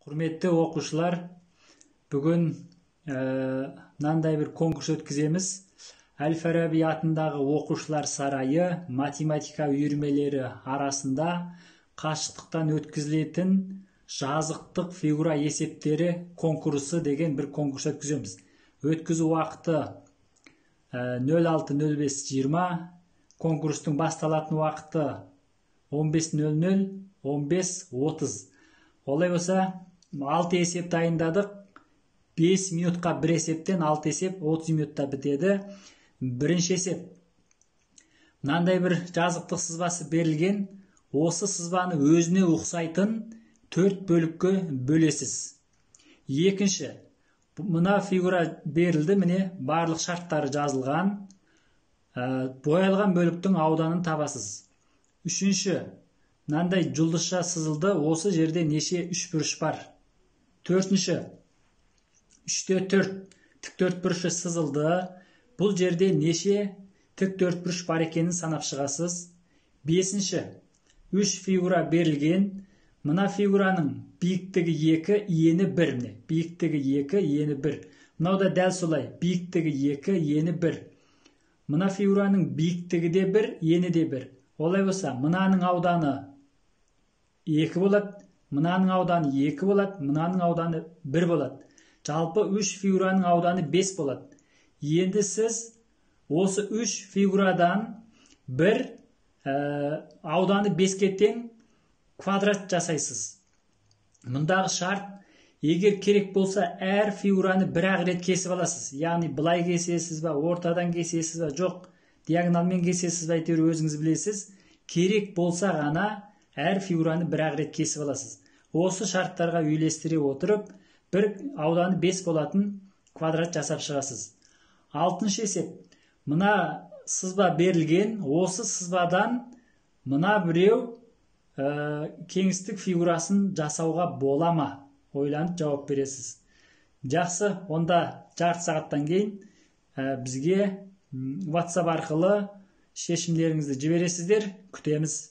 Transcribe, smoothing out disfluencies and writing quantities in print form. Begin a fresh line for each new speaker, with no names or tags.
Құрметті оқушылар, бүгін мынандай бір конкурс өткіземіз. Әл-Фараби атындағы оқушылар сарайы математика үйірмелері арасында қашықтықтан өткізілетін жазықтық фигура есептері конкурсы деген бір конкурс өткіземіз. Өткізу уақыты 06.05.20, конкурстың басталатын уақыты 15.00, 15.30. Олай болса, 6 есеп дайындадық. 5 минутқа бір есептен 6 есеп 30 минутта бітеді. Бірінші есеп. Мынандай бір жазықтық сызбасы берілген. Осы сызбаны өзіне ұқсайтын 4 бөлікке бөлесіз. Екінші, мына фигура берілді, міне барлық шарттары жазылған. Боялған бөліктің ауданын табасыз. Үшінші, мынандай жұлдызша сызылды, осы жерде неше үшбұрыш бар. Төртінші, 3-те 4 тік төртбұрышы сызылды. Бұл жерде неше тік төртбұрыш бар екенін санап шығасыз. Бесінші, 3 фигура берілген. Мына фигураның биіктігі 2, ені 1. Міне, биіктігі 2, ені 1. Мынау да дәл солай, биіктігі 2, ені 1. Мына фигураның биіктігі де 1, ені де 1. Олай болса, мынаның ауданы 2 болады, мынаның ауданы 2 болады, мынаның ауданы 1 болады. Жалпы 3 фигураның ауданы 5 болады. Енді сіз осы 3 фигурадан бір ауданы 5-ке тең квадрат жасайсыз. Мұндағы шарт, егер керек болса, әр фигураны бір-ақ рет кесіп аласыз. Яғни былай кесесіз ба, ортадан кесесіз ба, жоқ, диагоналмен кесесіз ба, әйтеуір өзіңіз білесіз. Керек болса ғана әр фигураны бір-ақ рет кесіп аласыз. Осы шарттарға үйлестіре отырып, бір ауданы 5 болатын квадрат жасап шығасыз. Алтыншы есеп. Мына сызба берілген, осы сызбадан мына біреу кеңістік фигурасын жасауға бола ма? Ойланып жауап бересіз. Жақсы, онда жарты сағаттан кейін бізге WhatsApp арқылы шешімдеріңізді жібересіздер. Күтеміз.